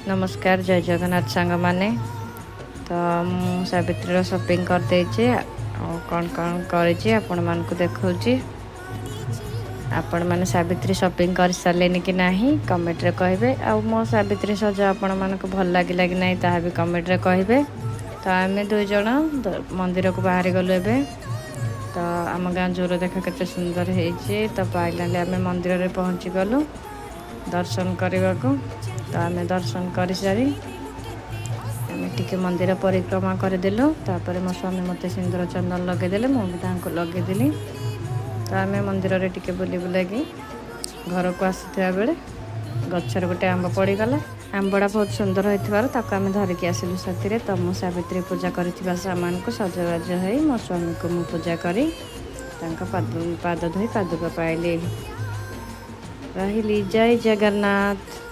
ନମସ୍କାର, ଜୟ ଜଗନ୍ନାଥ ସାଙ୍ଗମାନେ। ତ ମୁଁ ସାବିତ୍ରୀର ସପିଂ କରିଦେଇଛି ଆଉ କ'ଣ କ'ଣ କରିଛି ଆପଣମାନଙ୍କୁ ଦେଖାଉଛି। ଆପଣମାନେ ସାବିତ୍ରୀ ସପିଂ କରିସାରିଲେନି କି ନାହିଁ, କମେଣ୍ଟରେ କହିବେ। ଆଉ ମୋ ସାବିତ୍ରୀ ସଜ ଆପଣମାନଙ୍କୁ ଭଲ ଲାଗିଲା କି ନାହିଁ, ତାହା ବି କମେଣ୍ଟରେ କହିବେ। ତ ଆମେ ଦୁଇ ଜଣ ମନ୍ଦିରକୁ ବାହାରି ଗଲୁ ଏବେ। ତ ଆମ ଗାଁ ଜୋର ଦେଖ କେତେ ସୁନ୍ଦର ହେଇଛି। ତ ଫାଇନାଲି ଆମେ ମନ୍ଦିରରେ ପହଞ୍ଚିଗଲୁ ଦର୍ଶନ କରିବାକୁ। ତ ଆମେ ଦର୍ଶନ କରିସାରି ଆମେ ଟିକେ ମନ୍ଦିର ପରିକ୍ରମା କରିଦେଲୁ। ତାପରେ ମୋ ସ୍ୱାମୀ ମୋତେ ସିନ୍ଦୁର ଚନ୍ଦନ ଲଗେଇଦେଲେ, ମୁଁ ବି ତାଙ୍କୁ ଲଗେଇଦେଲି। ତ ଆମେ ମନ୍ଦିରରେ ଟିକେ ବୁଲି ବୁଲାକି ଘରକୁ ଆସୁଥିବା ବେଳେ ଗଛରେ ଗୋଟେ ଆମ୍ବ ପଡ଼ିଗଲା। ଆମ୍ବଟା ବହୁତ ସୁନ୍ଦର ହୋଇଥିବାରୁ ତାକୁ ଆମେ ଧରିକି ଆସିଲୁ ସାଥିରେ। ତ ମୁଁ ସାବିତ୍ରୀ ପୂଜା କରିଥିବା ସାମାନକୁ ସଜବାଜ ହେଇ ମୋ ସ୍ୱାମୀକୁ ମୁଁ ପୂଜା କରି ତାଙ୍କ ପାଦ ପାଦ ଧୋଇ ପାଦୁକ ପାଇଲି। ରହିଲି, ଜୟ ଜଗନ୍ନାଥ।